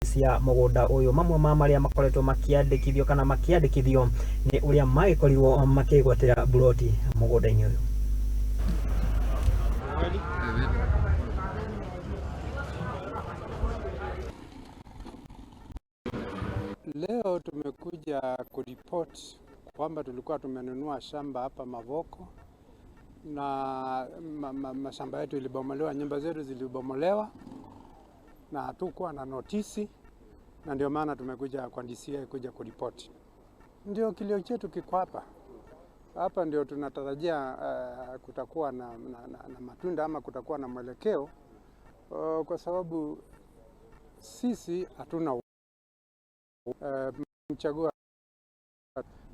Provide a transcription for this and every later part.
Cia mũgũnda ũyũ, mamwe ma marĩa makoretwo makĩandĩkithio kana makĩandĩkithio nĩ ũrĩa magĩkorirwo makĩgwatĩra buroti mũgũnda-inĩ ũyũ. Leo tumekuja kuripoti kwamba tulikuwa tumenunua shamba hapa Mavoko na mashamba yetu ilibomolewa, nyumba zetu zilibomolewa na hatukuwa na notisi, na ndio maana tumekuja kwa DCI kuja kuripoti. Ndio kilio chetu kiko hapa hapa, ndio tunatarajia kutakuwa na matunda ama kutakuwa na mwelekeo kwa sababu sisi hatuna mchagua,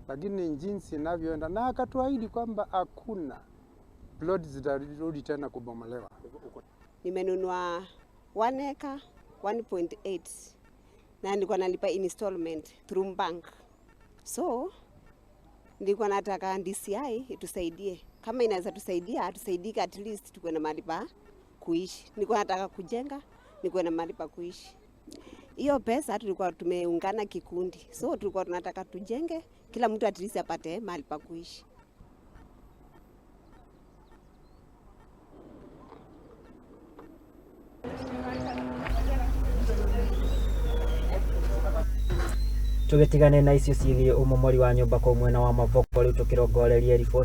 lakini jinsi inavyoenda, na akatuahidi kwamba hakuna plot zitarudi tena kubomolewa. Nimenunua 1 acre 1.8 na nilikuwa nalipa installment through bank, so nilikuwa nataka DCI itusaidie, kama inaweza tusaidia, atusaidike at least tukuwe na mahali pa kuishi. Nilikuwa nataka kujenga, nikuwe na mahali pa kuishi. Hiyo pesa tulikuwa tumeungana kikundi, so tulikuwa tunataka tujenge, kila mtu at least apate mahali pa kuishi. Tũgĩtigane na icio ciĩgiĩ ũmomori wa nyũmba kũu mwena wa Mavoko, rĩu tũkĩrongorerie riboti.